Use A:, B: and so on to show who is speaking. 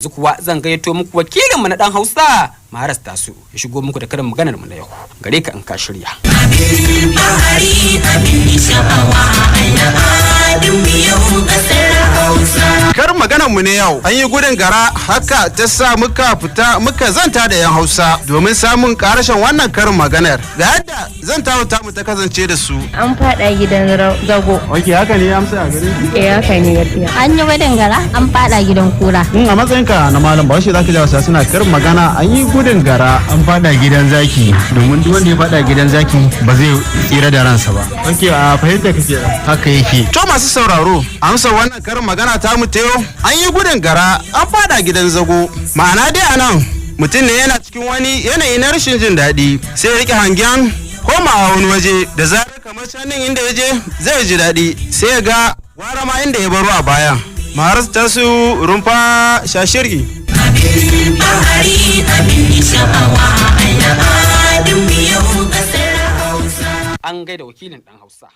A: Yanzu kuwa zan gayyato muku wakilinmu na dan Hausa Maharas Tasu ya shigo muku da karin maganar mu na yau. Gare ka in ka shirya.
B: Abin fahari, abin sha'awa, al'adun yau kasar Hausa.
C: Karin maganar mu ne yau, an yi gudun gara, haka ta sa muka fita muka zanta da yan Hausa domin samun karashin wannan karin maganar. Ga yadda zantawa tamu ta kasance da su.
D: An fada gidan zago.
E: Ok, haka ne amsa a gare ki?
D: Eh, haka ne gaskiya.
F: An yi gudun gara, an fada gidan kura.
E: A matsayinka na malam Bahaushe, zaka ji Hausa suna karin magana an yi gudun gara
G: an fada gidan zaki, domin duk wanda ya fada gidan zaki ba zai tsira da ransa ba.
E: Ok, a fahimta kake.
G: Haka yake.
C: To masu sauraro, amsar wannan karin magana ta mu ta yau, an yi gudun gara, an fada gidan zago. Ma'ana dai anan mutum ne yana cikin wani yanayi na rashin jin daɗi, sai ya rike hangen komawa wani waje da zarar kamar canin inda ya je zai ji daɗi, sai ya ga gwara ma inda ya baro a baya. Maharas Tasu, Rumfa Shashirgi.
B: Abin fahari, abin sha'awa, al'adun yau kasar Hausa.
A: An gaida wakilin dan Hausa.